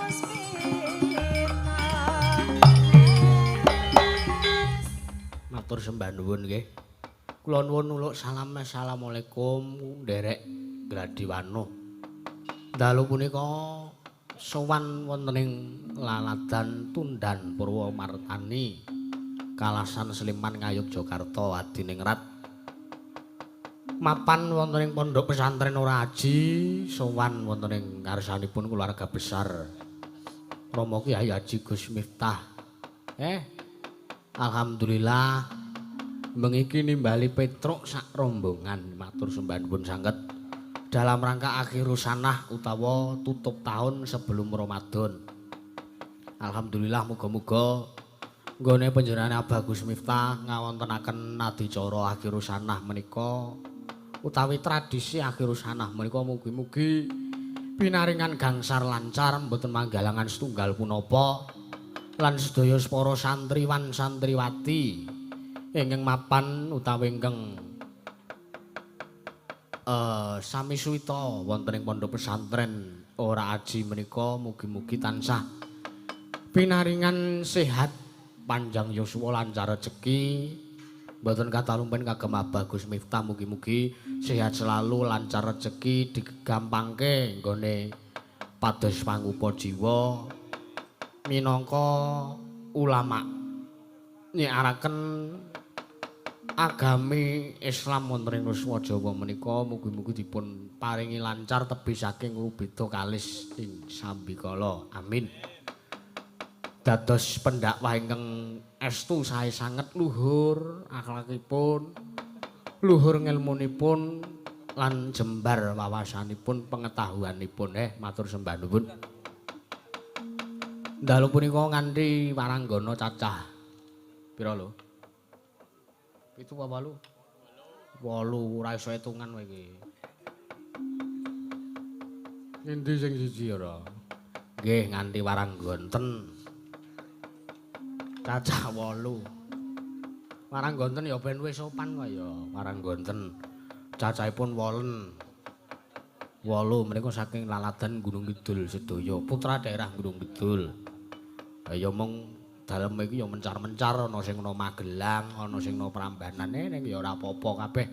Puspita. Matur sembah nuwun nggih. Kula nuwun uluk salam, assalamualaikum nderek Gladiwano. Dalu punika sowan wonten ing laladan Tundan Purwomartani, Kalasan Sleman Ngayogyakarta Adiningrat. Mapan wonten ing Pondok Pesantren Ora Aji, sowan wonten ing ngarsanipun keluarga besar Romo Kyai Haji Gus Miftah. Alhamdulillah mengiki nimbali Petruk sak rombongan, matur sembah nuwun sanget dalam rangka akhirussanah utawa tutup tahun sebelum Ramadan. Alhamdulillah muga-muga nggone panjenengan Abah Gus Miftah ngawontenaken adicara akhirussanah menika utawi tradisi akhirussanah menika mugi-mugi pinaringan gangsar lancar mboten manggalangan setunggal punapa lan sedaya para santriwan santriwati ingkang mapan utawi ingkang sami suwita wonten ing pondok pesantren Ora Aji menika mugi-mugi tansah pinaringan sehat, panjang yuswa, lancar rejeki. Mboten katalumpen kagem Abah Gus Miftah mugi-mugi sehat selalu, lancar rejeki, digampangke nggone pados pangupa jiwa minangka ulama nyiaraken agami Islam wonten ing Nuswa Jawa menika mugi-mugi dipun paringi lancar tebih saking rubeda kalis ing sambikala. Amin. Dados pendakwah ingkang estu sae sanget luhur akhlakipun, luhur ngelmunipun lan jembar wawasanipun, pengetahuanipun. Matur sembah nuwun. Dalu punika nganti waranggana cacah pira lho? 7 apa 8? 8 ora iso hitungan kowe iki. Endi sing siji ora? Nggih nganti waranggonten. Cacah 8. Waranggonten ya ben wis sopan kok ya, waranggonten. Cacahipun 8. 8 menika saking laladan Gunung Kidul sedaya, putra daerah Gunung Kidul. Ya mung dalem iki ya mencar-mencar, ana sing ana Magelang, ana sing ana Prambanan, ning ya ora apa-apa kabeh.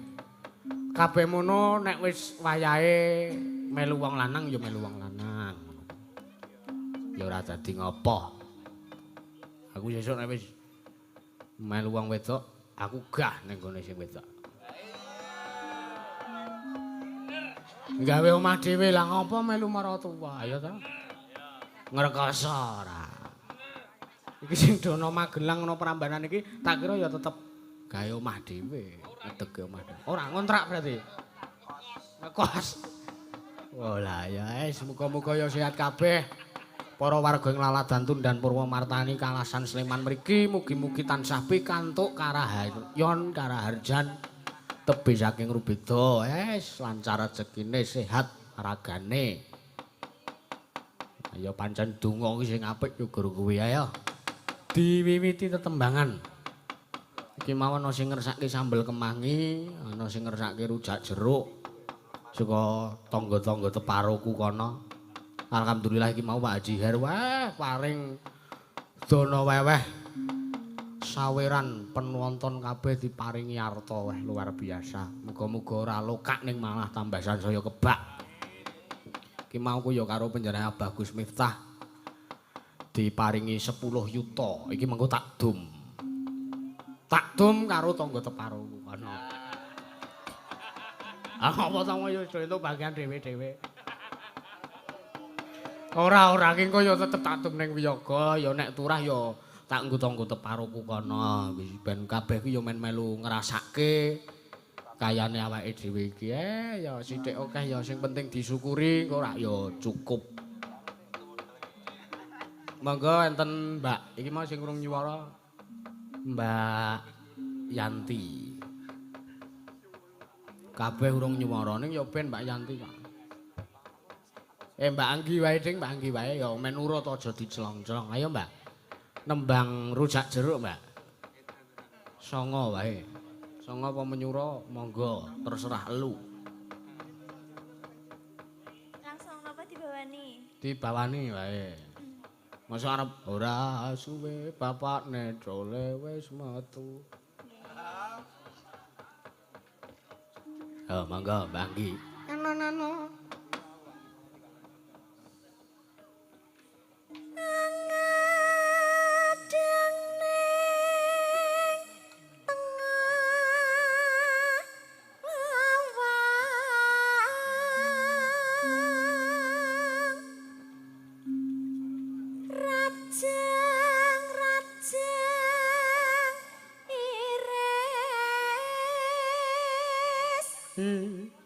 Kabeh mono nek wis wayahe melu wong lanang ya melu wong lanang. Ya ora dadi ngopo. Aku sesuk nek wis melu wong wedok, aku gah ning gone sing wedok. Gawe omah dhewe lah ngopo melu maratuwa, ya ta? Ngrekoso ora. Iki sing dono Magelang ana Prambanan iki tak kira ya tetep gawe omah dhewe, ngedege omah dhewe. Ora ngontrak berarti. Ngekos. Oh lah ya wis muga-muga ya sehat kabeh. Para warga ing Laladan Tundan Purwomartani Kalasan Sleman mriki mugi-mugi tansah pikantuk karahayon karaharjan tebih saking rubeda. Wis lancar rezekine, sehat ragane. Ya pancen donga ki sing apik ya guru kuwi ayo. Diwiwiti tetembangan. Iki mawon ana sing ngersake sambel kemangi, ana sing ngersake rujak jeruk saka tangga-tangga teparoku kono. Alhamdulillah iki mau Pak Haji Her, wah paring dana weweh saweran penonton kabeh diparingi arta, wah luar biasa. Muga-muga ora lokak ning malah tambah sansaya kebak. Iki mau ku ya karo panjenengan Abah Gus Miftah diparingi 10 yuta. Iki mengko tak dum. Tak dum karo tangga teparoku kono. Ah apa ta ya entuk bagian dhewe-dhewe. Ora ki engko ya tetep tak dum ning wiyaga, ya nek turah ya tak nggo tangga teparoku kono. Ben kabeh ki ya men melu ngrasake kayane awake dhewe iki. Ya sithik akeh ya sing penting disyukuri, engko rak ya cukup. Monggo enten Mbak, iki mau sing urung nyuwara Mbak Yanti. Kabeh urung nyuwara ning ya ben Mbak Yanti kok. Mbak Anggi wae ding, Mbak Anggi wae ya men urut aja dicelong-celong. Ayo Mbak. Nembang rujak jeruk, Mbak. Songo wae. Songo apa menyura monggo, terserah elu. Langsung napa dibawani? Dibawani wae. Masa arep ora suwe bapakne cole wis metu. Oh, monggo Mbak Anggi. Nano-nano. Angadang ning tengah lawang, rajang rajang iris iris.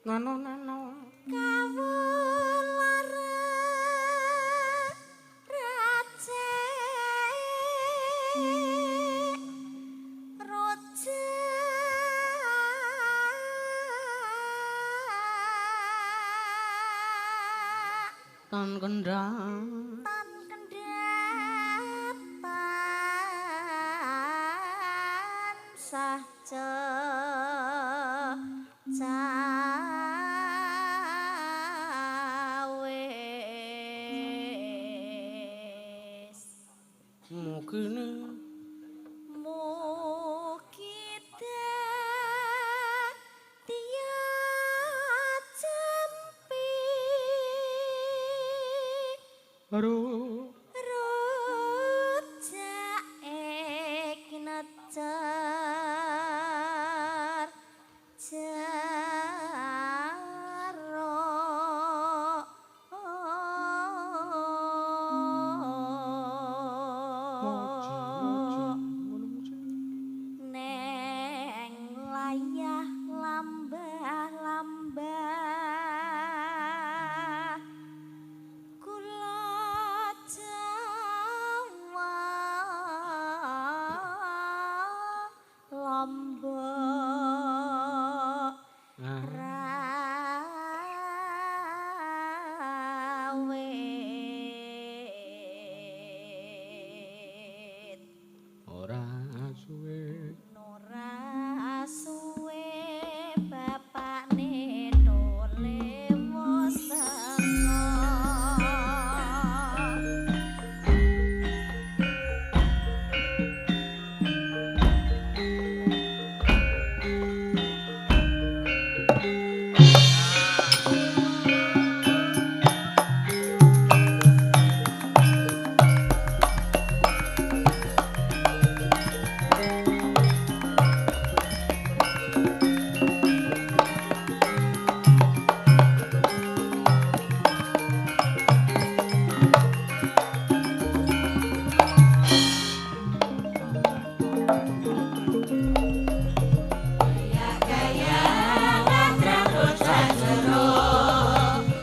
Nano nano. Kawula racek rojak Tan kendang. Tan kendhat tansah cawis. Mugine Mugi dadi cempi Ru rujake kinecer jaro. Neng layah lambah-lambah kula Jawa Lombok rawit. Ora suwe. Ora suwe bapakne tole wis teko.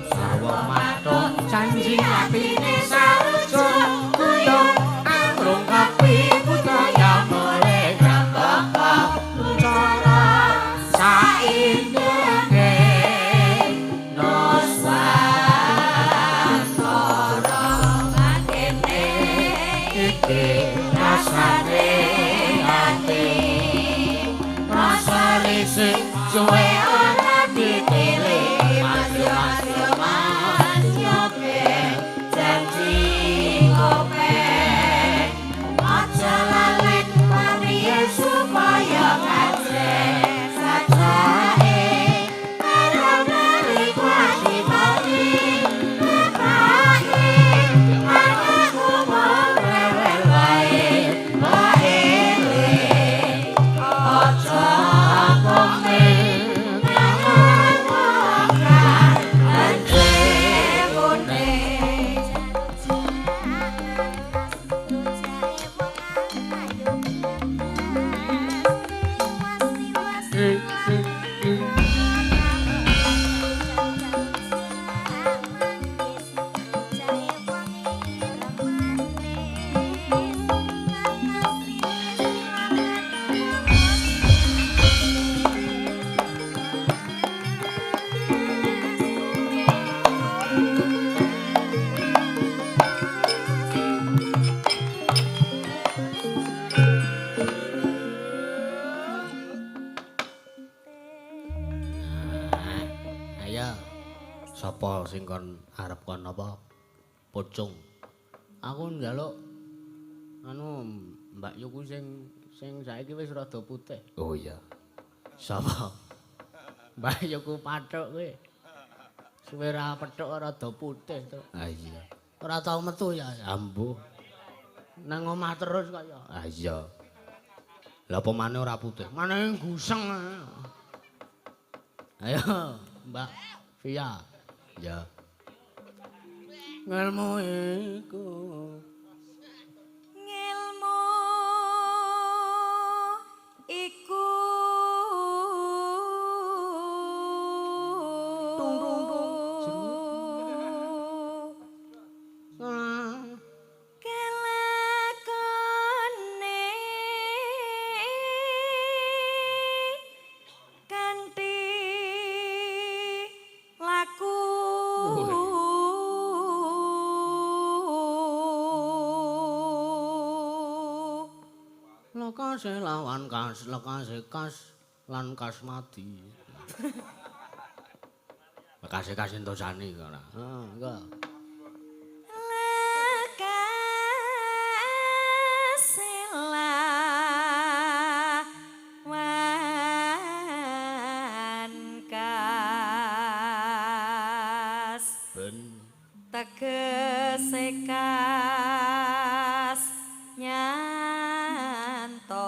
Sarwa matuk janji atine sarujuk kuyung amrung kapi budaya mulih grambaka cara saindenge nusantara mangkene iki rasane ati rasa risik suwe ora ditele mas yo mas yo mas yo janji kope aja lalen pamriye supaya kajeng sajake karo nalika ati bapake anakku mung rewel wae wae aja komen. Sapa sing kon arep kon apa? Pocong. Aku njaluk anu Mbak Yuku sing sing saiki wis rada putih. Oh iya. Sapa? Mbak Yuku pathuk kowe. Suwe ra pethuk rada putih to. Ah iya. Ora tau metu ya, ambuh. Nang omah terus kaya. Ah iya. Lah apa maneh ora putih? Maneh guseng. Ayo, Mbak Via. Ya. Ngelmu iku. Ngelmu iku. Tung tung tung. Kelakone kanthi laku. Lekase lawan kas, lekase kas lan kasmadi. Lekase kas entosani kok ora. Heeh, engko. Lekase lawan kas. Ben Tegese kas nyanto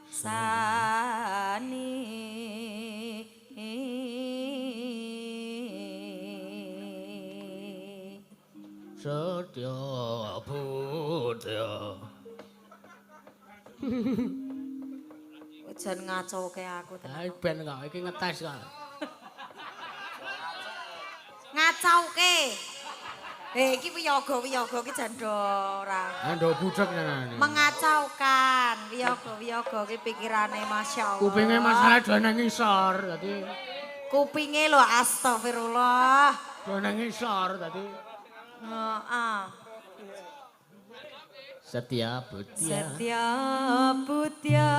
sani. Setya budya. Jan ngacauke aku tenan. Ayo ben kok iki ngetes kok. Ngacauke. Eh iki wiyaga-wiyaga iki jan do ora. Ando budhek tenan. Mengacaukan wiyaga-wiyaga iki pikirane masyaallah. Kupinge masalah do nang ngisor dadi. Kupinge lho astagfirullah. Do nang ngisor dadi. Heeh. Setia budya. Setia budya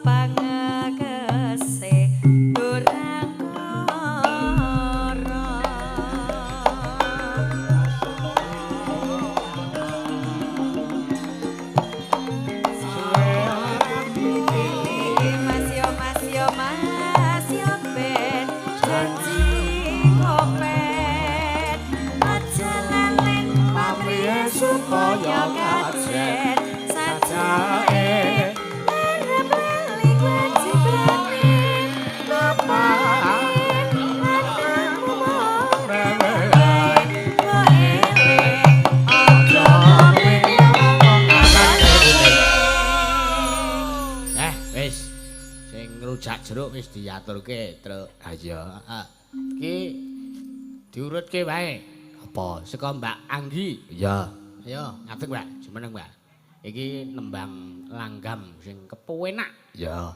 pangekese durakara. Mas yo mas yo mas yo ben janji kopen aja lalen pamrih supaya kajen sajae arep lali wajib rame bapak anakmu Eh, wis. Sing ngrujak jeruk wis diaturke, Truk. Ha iya, heeh. Iki diurutke wae. Apa? Saka Mbak Anggi. Iya. Ayo, ngadeg, Mbak. Jumeneng, Mbak. Iki nembang langgam sing kepenak. Iya.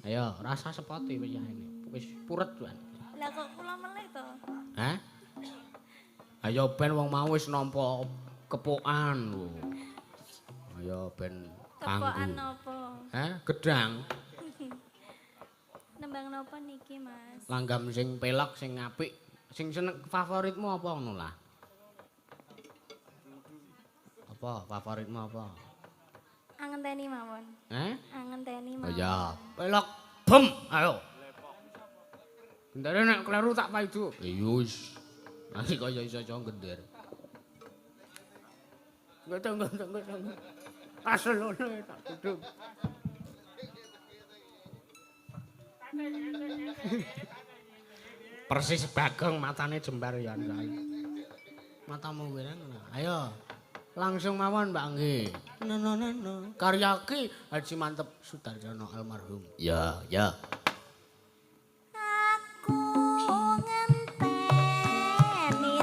Ayo, rasa sepoti wis ya ini. Wis puret, Mbak. Lah kok kula melih to? Hah? Ayo ben wong mau wis nampa kepokan lho. Ayo ben Kepokan kanggo. napa? Hah? Gedang. Nembang napa niki, Mas? Langgam sing pelok sing apik, sing seneng favoritmu apa ngono lah? Apa favoritmu apa? Angenteni mawon. Hah? Angenteni Oh mawon. iya, pelok bem, ayo. Gendere nek kleru tak paidu. Iya wis. Nanti kaya iso-iso gender. Tunggu, tunggu, tunggu. Aselone tak duduk. Persis Bagong matane jembar ya sae. Matamu wireng. Ayo. Langsung mawon Mbak Anggi. No no no no. Karya Ki Haji Manteb Sudarjono almarhum. Ya, ya. Aku ngenteni tekamu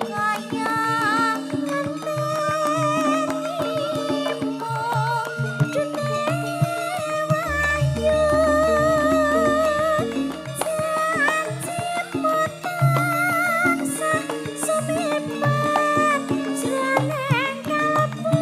kaya ngenteni mudune wahyu janjimu tansah sumipat jroning kalbu.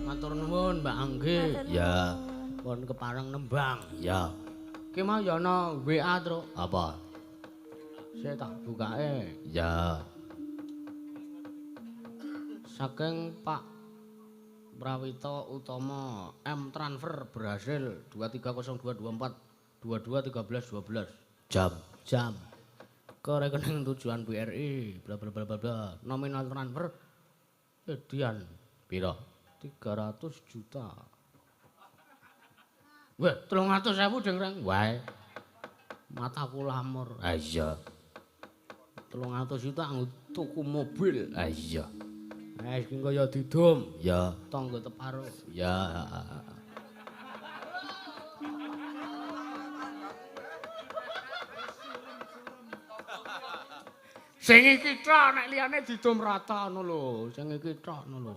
Matur nuwun Mbak Anggi. Ya. Pun kepareng nembang. Ya. Ki mau ya ana WA, Truk. Apa? Saya tak bukake. Ya. Saking Pak Prawito Utomo, M transfer berhasil 230224 221312 jam jam ke rekening tujuan BRI bla bla bla bla bla. Nominal transfer edian piro? 300 juta. Weh, 300.000 ding reng. Wae. Mataku lamur. Ah iya. 300 juta nggo tuku mobil. Ah iya. Wes iki kaya didum. Ya, tangga teparo. Ya. Sing iki tok nek liyane didum rata ngono lho. Sing iki tok ngono lho.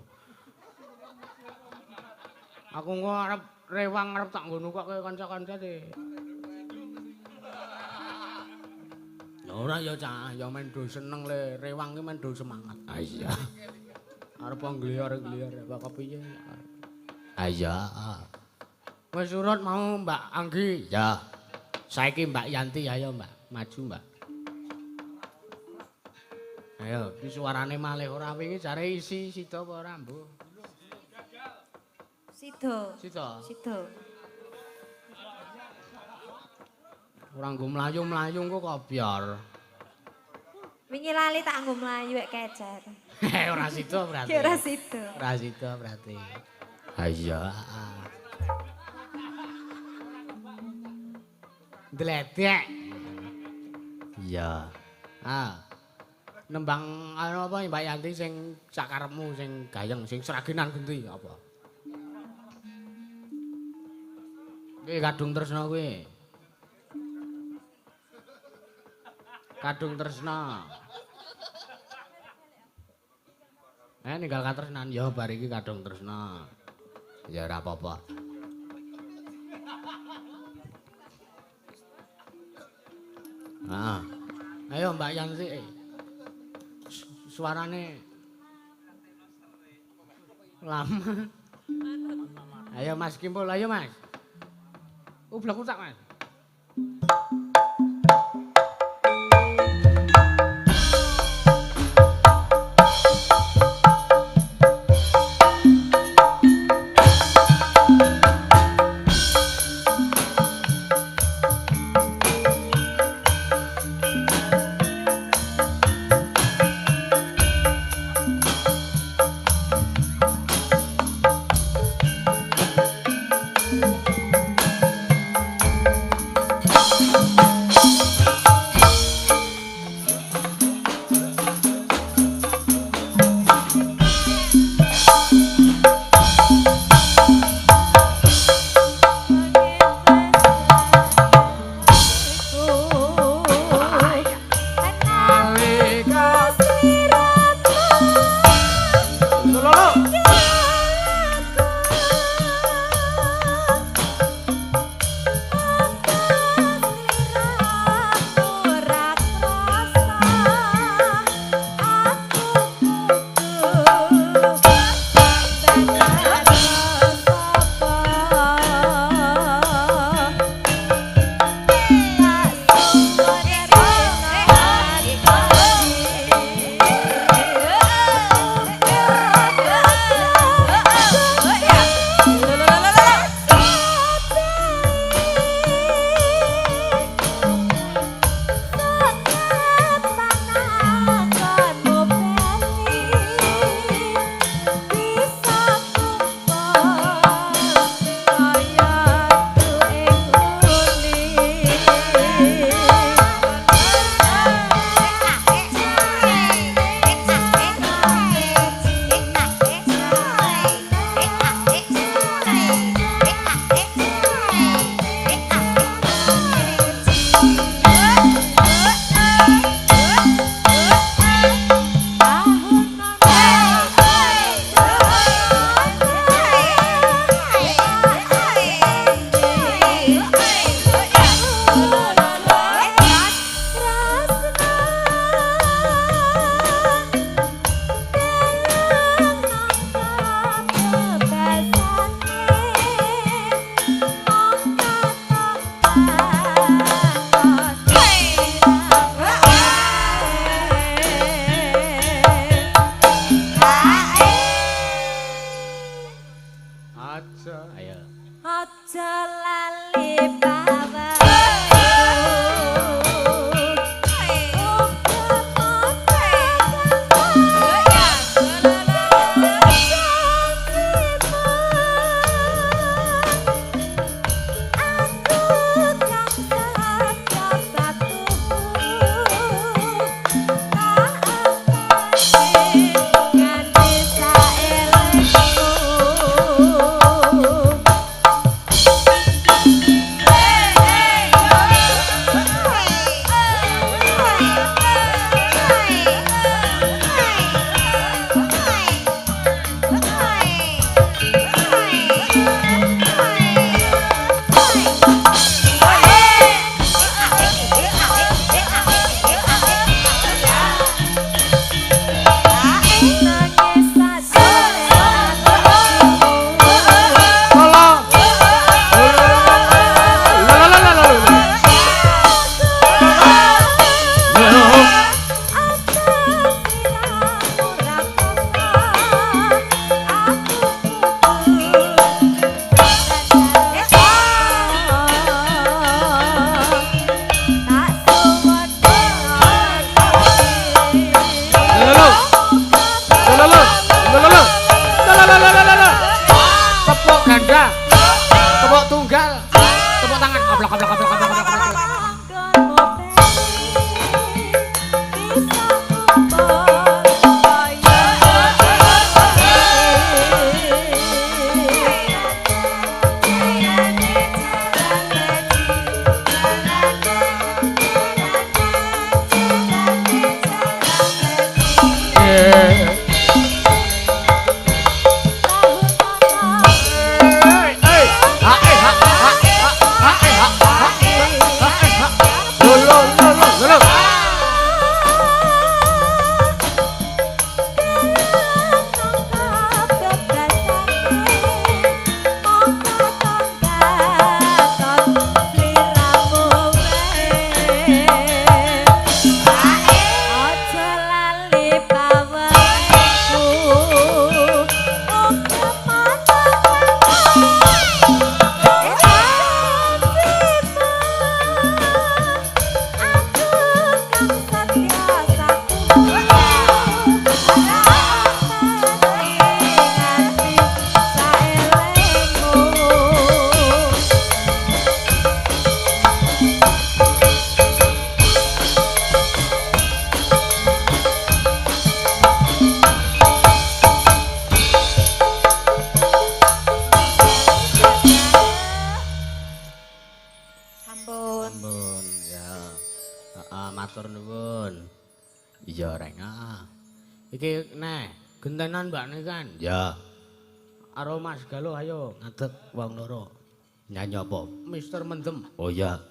Aku engko arep rewang arep tak nggo nukokke kanca-kanca e. Ya ora ya cah, ya men do seneng le, rewang ki men do semangat. Ah iya. Arep ngliar-ngliar apa kepiye. Ah iya. Wis surut mau Mbak Anggi. Ya. Saiki Mbak Yanti ayo Mbak, maju Mbak. Ayo, iki suarane malih ora wingi jare isi sida apa ora mbuh. Sido. Sida. Sido. Ora nggo mlayu-mlayu engko kok biar. Wingi lali tak nggo mlayu wek kecer. Ora sida berarti. Ora sida. Ora sida berarti. Ha iya. Dledek. Iya. Ah. Nembang anu apa Mbak Yanti sing sakarepmu sing gayeng sing sragenan genti apa? Kuwi Kadung Tresna kuwi. Kadung Tresna. Ninggal katresnan ya bar iki Kadung Tresna. Ya ora apa-apa. Ah. Ayo Mbak Yanti. Suarane lama. Ayo Mas Kimpul, ayo Mas. Ublek utak Mas. Aja. Ayo. Aja lali pawangku. Iki neh gentenan Mbak Niken. Ya. Karo Mas Galuh ayo ngadeg wong loro. Nyanyi apa? Mister Mendem. Oh iya.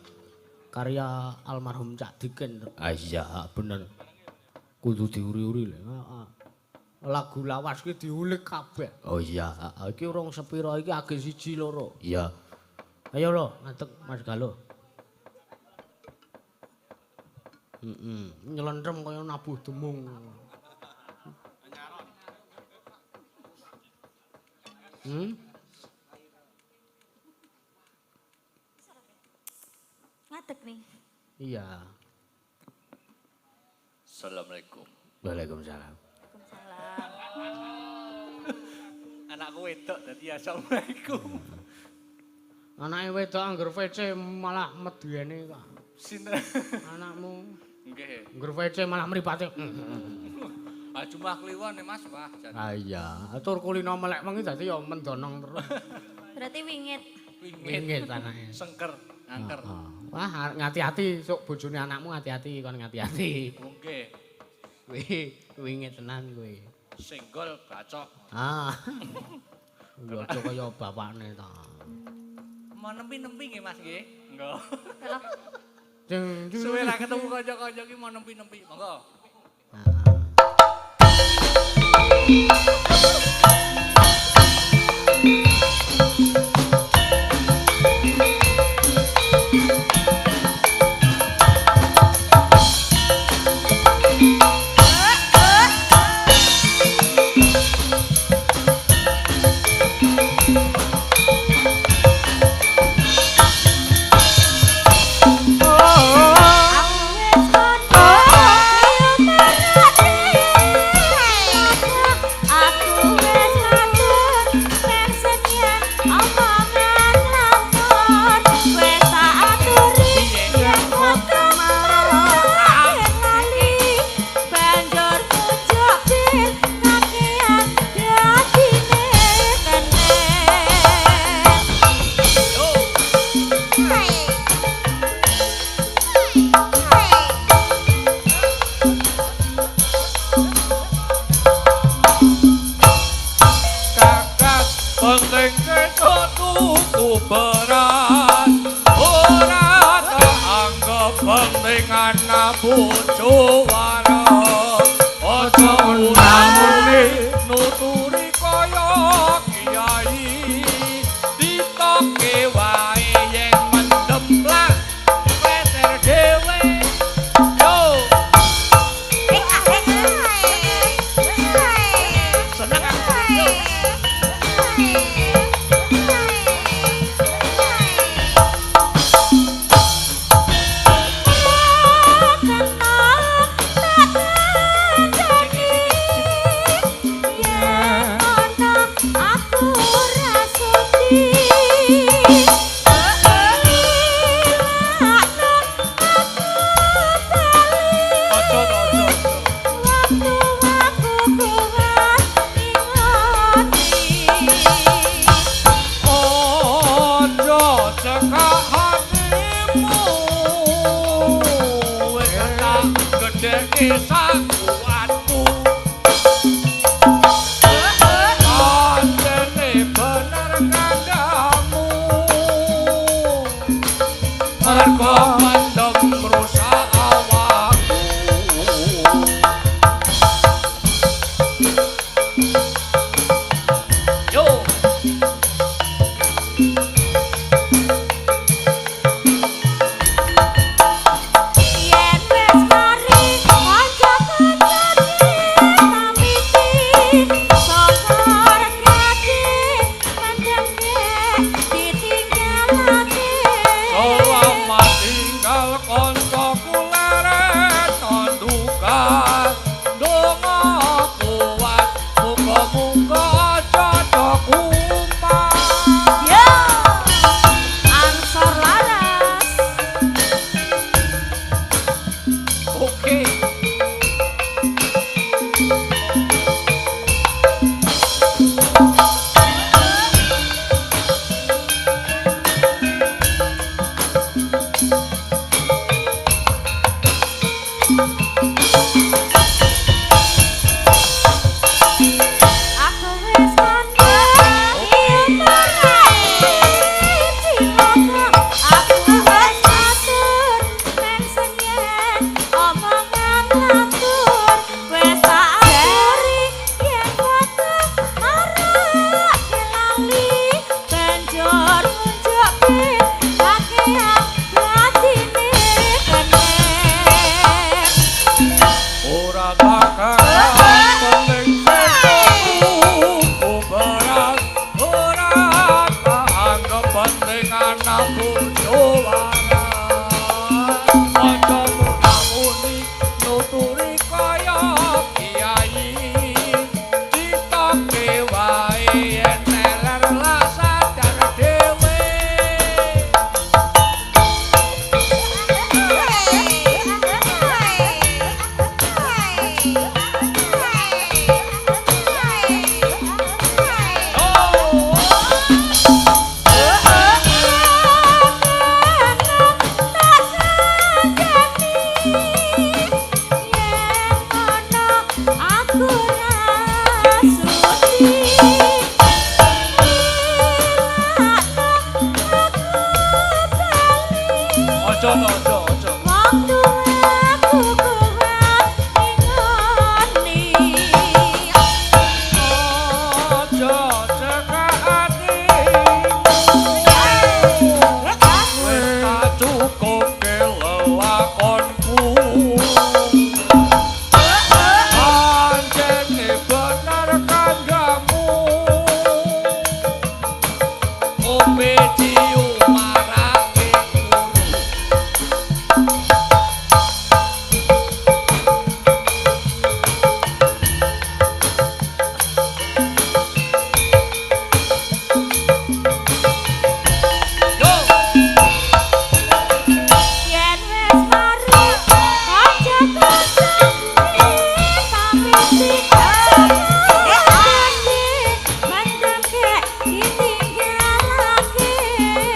Karya almarhum Cak Dikin. Ah iya, bener. Kudu diuri-uri lho. Heeh. Lagu lawas ki diulik kabeh. Oh iya, iki urung sepira iki age 1 2. Iya. Ayo lho ngadeg Mas Galuh. Heeh, nylentrem kaya nabuh demung. Hmm? Ngadeg nih. Iya. Assalamualaikum. Waalaikumsalam. Waalaikumsalam. Anakku wedok dadi assalamualaikum. Anake wedok angger VC malah medene kok. Sinten? Anakmu. Nggih. Angger VC malah mripate. Ah jumlah kliwon nih Mas, wah. Ah iya, tur kulino melek wengi dadi ya mendonong terus. Berarti wingit. Wingit anake. Sengker, angker. Wah, ngati-ati sok bojone anakmu ngati-ati kon ngati-ati. Nggih. Kuwi wingit tenan kuwi. Senggol bacok. Ah. Ya aja kaya bapakne ta. Mau nempi-nempi nggih Mas nggih? Nggih. Jeng suwe ra ketemu kanca-kanca iki mau nempi-nempi. Monggo. Heeh. tuku beras ora tak anggap penting anak bojo waras aja muni nuturi kaya kiai ditoke wae yen mendem lak pleser dhewe yo seneng aku yo. Aja to, aja, aja. Aja cekak hatimu wis tak gedheke sakuatku pancene bener kandhamu mergo mendem rusak awakku. Yo. Yen wis mari kanca-kanca ditamiti sokor grati mendemke ditinggalake. Selamat tinggal koncoku leren nduka donga kuat muga-muga aja do kumat. Yo Ansor Laras. Oke. Aku wis mandek marahi cilaka. Aku wis matur men senyen omongan lantur wis tak aturi yen foto marake lali banjur ngunjukke kakean batine kenek. Ora takaran penting tuku beras ora tak anggap penting anak bojo waras aja muni nuturi kaya kiai ditoke wae yen teler lak sadar dhewe. Oh. Aja to, aja, aja. Aku kuat ngoni. Aja cekak atimu wis tak cukupke lelakonku pancene bener kandhamu kopi ciu marake turu. Yo. Yen wis mari kanca-kanca ditamiti sakake mendemke ditinggalake.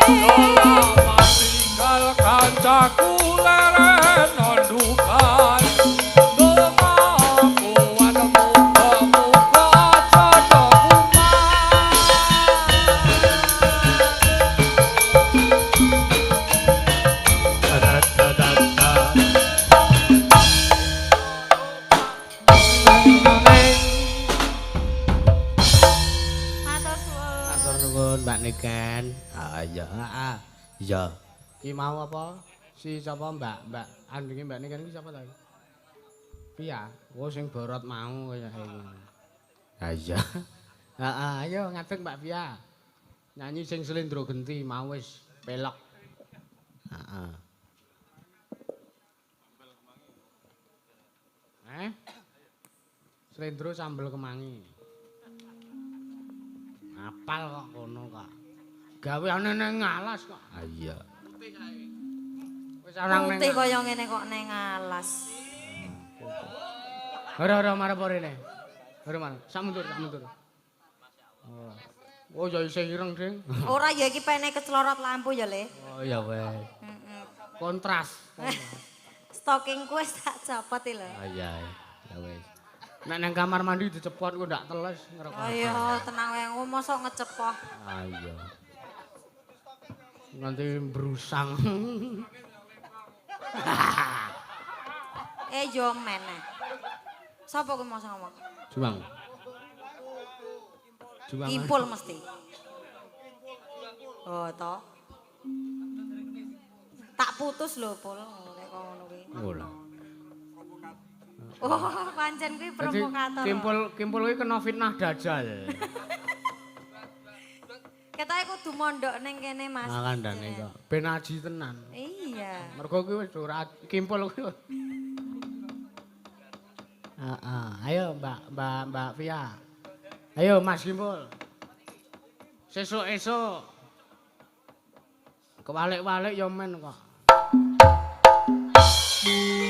Selamat tinggal kancaku leren ndukan donga kuat muga-muga aja do kumat. Men. Ah iya, heeh. Iya. Ki mau apa? Si sapa Mbak? Mbak andinge Mbak Niken iki sapa ta? Pia. Oh sing borot mau kaya iki. Ha iya. Heeh, ayo ngadeg Mbak Pia. Nyanyi sing slendro genti mau wis pelok. Heeh. Eh? Slendro sambel kemangi. Apal kok kono kok. Gaweane ning alas kok. Ha iya. Wis arang ning Putih kaya ngene kok ning alas. Ora ora marep rene. Ora marep. Sak mundur, sak mundur. Oh ya isih ireng, Ding. Ora ya iki pene kecelorot lampu ya, Le. Oh ya wes. Heeh. Kontras. Stokingku wis tak copot iki lho. Ah iya, ya wes. Nek nang kamar mandi dicepot kok ndak teles ngerokok. Oh iya, tenang wae engko mosok ngecepoh. Ah iya. Nanti brusang. Eh yo meneh. Sapa kuwi mosok ngomong? Juang. Juang. Kimpul mesti. Oh toh. Tak putus lho, Pul, nek kok ngono kuwi. Oh lah. Oh, pancen kuwi Dadi provokator. kimpul kimpul kuwi kena fitnah dajal. Ketoke kudu mondok ning kene, Mas. Nah kandhane kok. Ben aji tenan. Iya. Mergo kuwi wis ora kimpul kuwi. Heeh, ayo Mbak Mbak Mbak Via. Ayo Mas Kimpul. Sesuk esuk. Kewalik-walik ya men kok. Hey!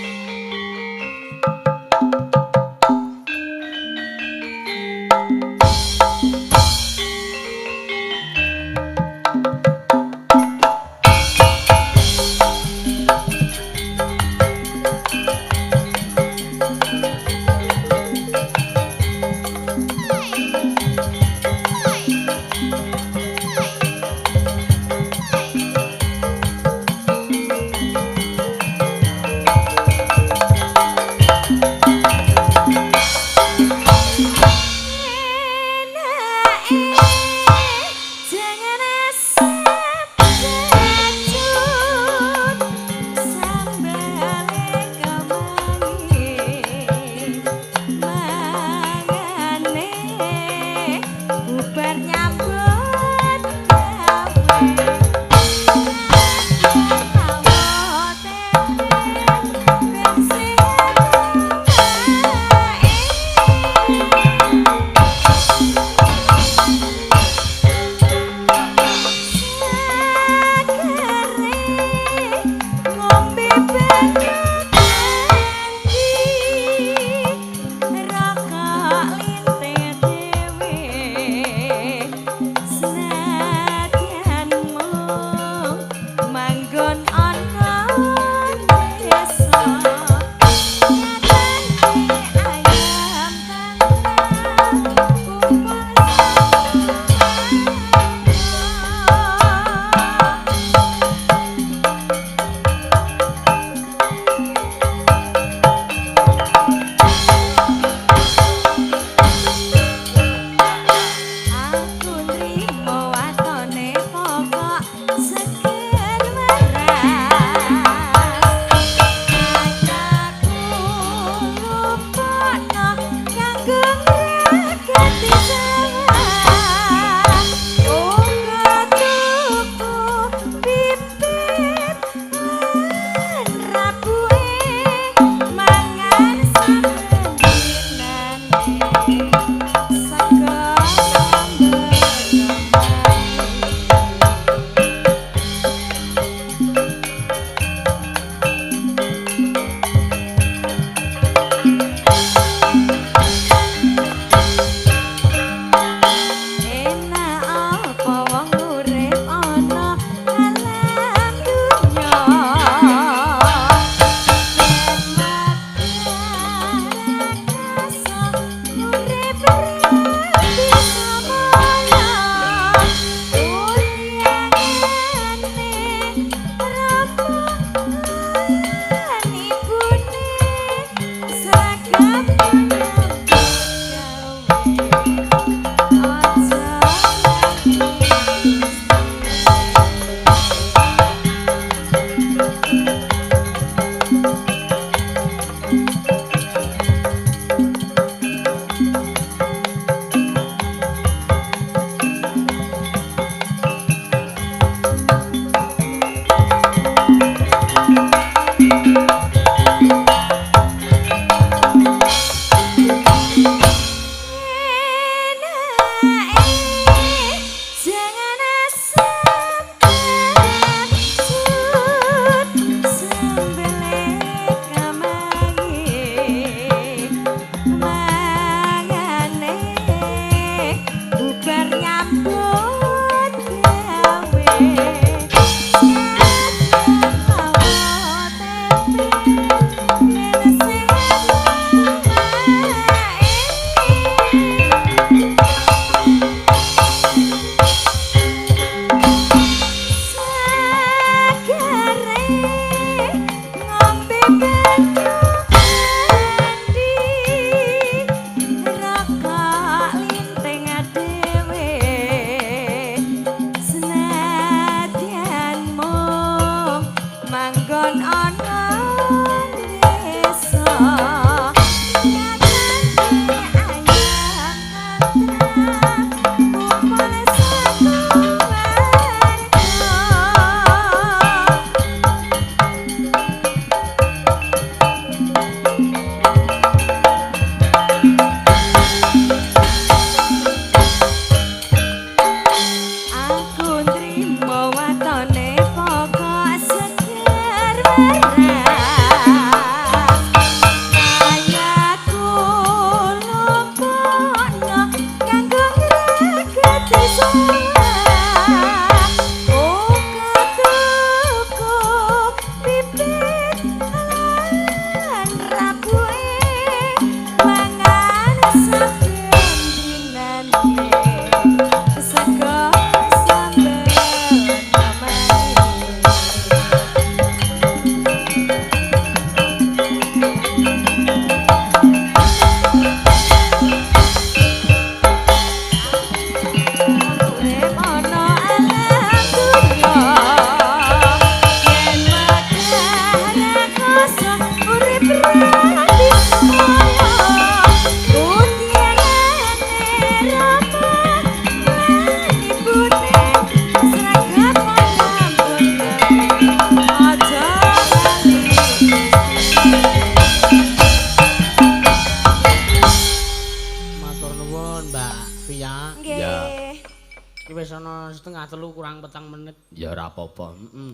2:30 kurang 4 menit. Ya ora apa-apa. Heeh.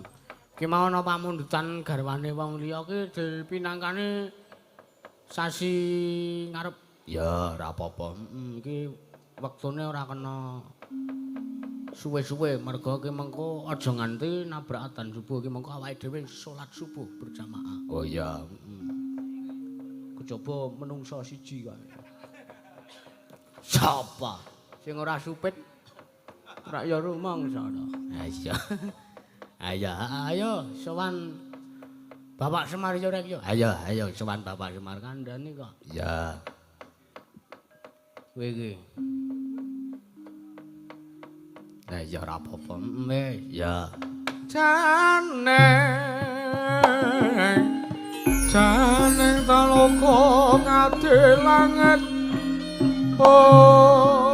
Ki mau ana pamundutan garwane wong liya ki dipinangkane sasi ngarep. Ya ora apa-apa. Heeh, iki wektune ora kena suwe-suwe mergo ki mengko aja nganti nabrak adzan subuh ki mengko awake dhewe salat subuh berjamaah. Oh iya. Heeh. Kejaba menungsa siji kae. Sapa sing ora supit ora ya rumangsa to. Ha iya. Ayo ayo sowan Bapak Semar yo rek yo. Ayo ayo sowan Bapak Semar kandhane kok. Iya. Kowe iki. Lah ya ora apa-apa. Wis ya. Jane jane taloka ngadil langet. Oh.